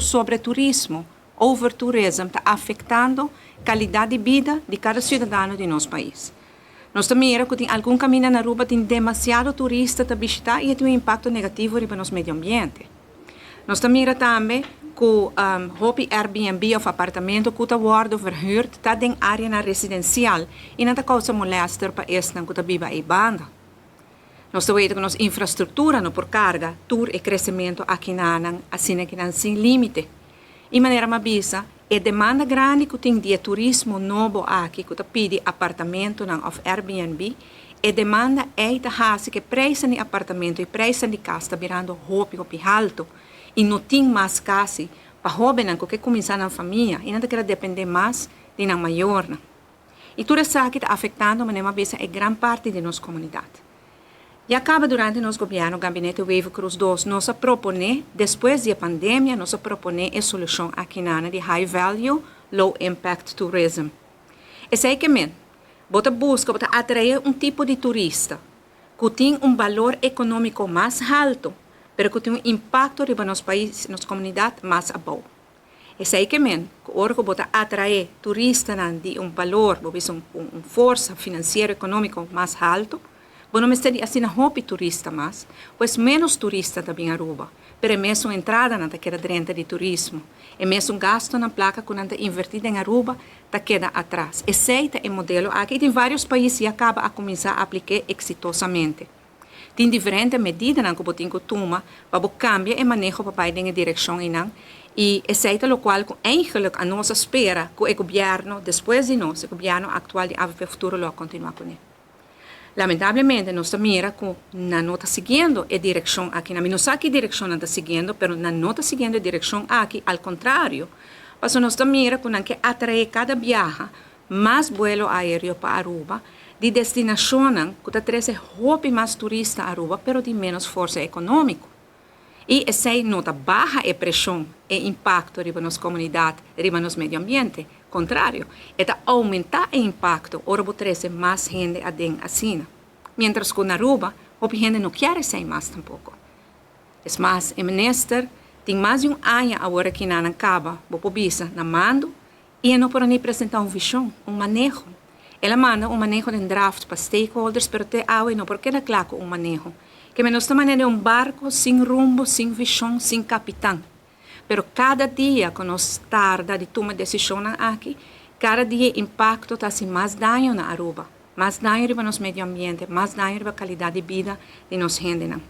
Sobre turismo, overtourism, ta afectando calidad di bida di cada ciudadano di nos pais. Nos ta mira cu tin algun caminda na Aruba tin demasiado turista ta bishita y tin un impacto negativo riba nos medio ambiente. Nos ta mira tambe cu hopi Airbnb of apartamento cu ta wordo verhuurd ta den area residencial y nan ta causa molester pa esnan cu ta biba e banda. Nos ta weten cu nos infrastructura no por carga tur e crecemento aki nan asina cu nan sin limite. Y manera m'a bisa, e demanda grandi cu tin di turismo nobo aki, cu ta pidi apartamento nan of Airbnb, e demanda ey ta haci cu prijs di apartamento y prijs di cas ta birando hopi hopi halto. Y no tin mas cas pa hobennan cu kier cuminsa nan famia y nan ta kier depende mas di nan mayornan. Y tur esaki ta afectando, manera m'a bisa, e gran parti di nos comunidad. Ya caba durante nos gobierno, Gabinete Wever-Croes 2, nos a propone, despues di pandemia, nos a propone e solucion aki na di high value, low impact tourism. Esey kiermen, bo ta busca, bo ta atrae un tipo di turista cu tin un balor economico mas halto, pero cu tin un impacto riba nos pais, nos comunidad mas abou. Esey kiermen, cu ora bo ta atrae turista di un balor, un forsa financiero economico mas halto, bo no mester asina hopi turista mas, pues menos turista ta bin Aruba, pero e mesun entrada nan ta keda drenta di turismo, e mesun gasto na placa cu nan ta inverti na Aruba ta keda atras. Esey ta e modelo aki, tin varios pais ya caba a cuminsa aplica exitosamente. Tin diferente medida cu bo tin cu tuma pa cambia e maneho pa den direccion ey y esey ta locual cu eigenlijk nos a spera cu e gobierno despues di nos, e gobierno actual di AVP Futuro, lo continua cu ne. Lamentablemente, nos ta mira cu nan no ta siguiendo e direccion aki. Mi no sa ki direccion nan ta siguiendo, pero nan no ta siguiendo e direccion aki, al contrario. Paso nos ta mira cu nan kier atrae cada biaha mas vuelo aereo pa Aruba, di destinacion cu ta trece hopi mas turista Aruba, pero di menos forsa economico. Y esey no ta baha e presion y impacto riba nos comunidad, riba nos medio ambiente. Contrario, ta aumenta e impacto ora bo trece mas hende aden asina. Mientras cu na Aruba, hopi hende no kier esey mas tampoco. Es mas, e minister tin mas di un aña awor aki na caba, bo por bisa, na mando, y no por ni presenta un vision, un maneho. El a manda un maneho den draft pa stakeholders, pero te awe no por keda cla un maneho. Kiermen nos ta manera un barco sin rumbo, sin vision, sin capitan. Pero cada dia cu nos tarda di tuma decision aki, cada dia impacto ta haci mas daño na Aruba, mas daño na nos medio ambiente, mas daño na calidad di bida di nos hendenan.